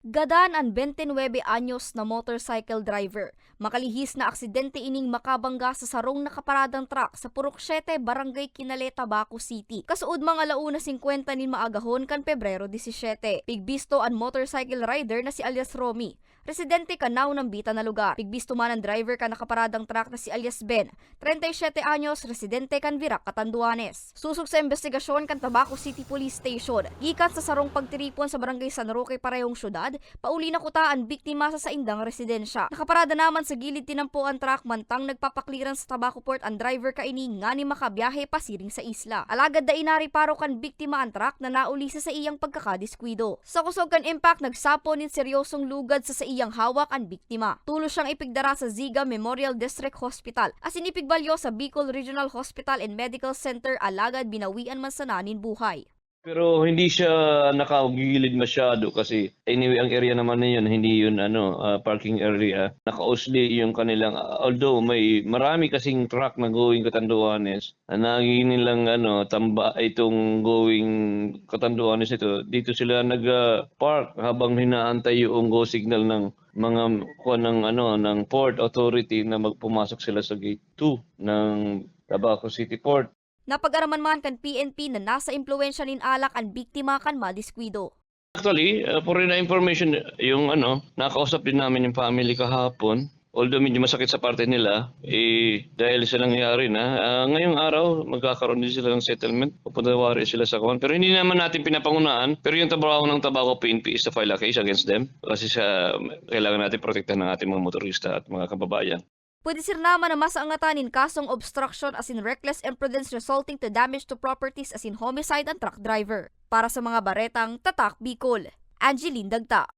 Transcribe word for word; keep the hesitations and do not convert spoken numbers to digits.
Gadan an bente nuebe anyos na motorcycle driver. Makalihis na aksidente ining makabangga sa sarong nakaparadang truck sa Purok Siete, Barangay Kinale, Tabaco City, kasuodma mga alauna singkwenta nin maagahon kan Pebrero disisiete. Pigbisto an motorcycle rider na si alias Romy, residente kan naunambita na lugar. Pigbisto man an driver kan nakaparadang truck na si alias Ben, treinta y siete anyos, residente kan Virac, Catanduanes. Sosog sa imbestigasyon kan Tabaco City Police Station, gikan sa sarong pagtiripon sa Barangay San Roque, parehong syudad, pauli na kuta an biktima sa saindang residensya. Nakaparada naman sa gilid tinampo an truck mantang nagpapaklirans sa Tabaco Port an driver kaini nganing makabiyahe pasiring sa isla. Alagad dai nariparo kan biktima an truck na nauli sa saiyang pagkakadiskuido. Sa kusog kan impact, nagsapon nin seryosong lugad sa saiyang hawak an biktima. Tolos siyang ipigdara sa Ziga Memorial District Hospital, asin ipigbalyo sa Bicol Regional Hospital and Medical Center, alagad binawian man sana nin buhay. Pero hindi siya nakagigilid masyado kasi anyway, ang area naman na yun, hindi yun ano, ah, parking area. Nakausli yung kanilang, although may marami kasing truck na going Catanduanes, ang nagiging nilang ano, tamba itong going Catanduanes ito, dito sila nag, ah, park habang hinaantay yung go signal ng mga kuwan ng ano, ng port authority na magpumasok sila sa gate two ng Tabaco City Port. Napag-araman man kan P N P na nasa impluwensya nin alak an biktima kan madiskuido. Actually, uh, for your information, yung ano, nakausap din namin yung family kahapon. Although medyo masakit sa parte nila, eh, dahil sa nangyari na, ah, ngayong araw, magkakaroon din sila ng settlement. Pupunta wari sila sa kuwan. Pero hindi naman natin pinapangunahan. Pero yung trabaho ng Tabaco P N P is to file a case against them. Kasi sa, kailangan natin protektahan ng ating mga motorista at mga kababayan. Pwede sirnaman na masaangatan nin kasong obstruction asin reckless imprudence resulting to damage to properties asin homicide an truck driver. Para sa mga baretang Tatak Bicol, Angeline Dagta.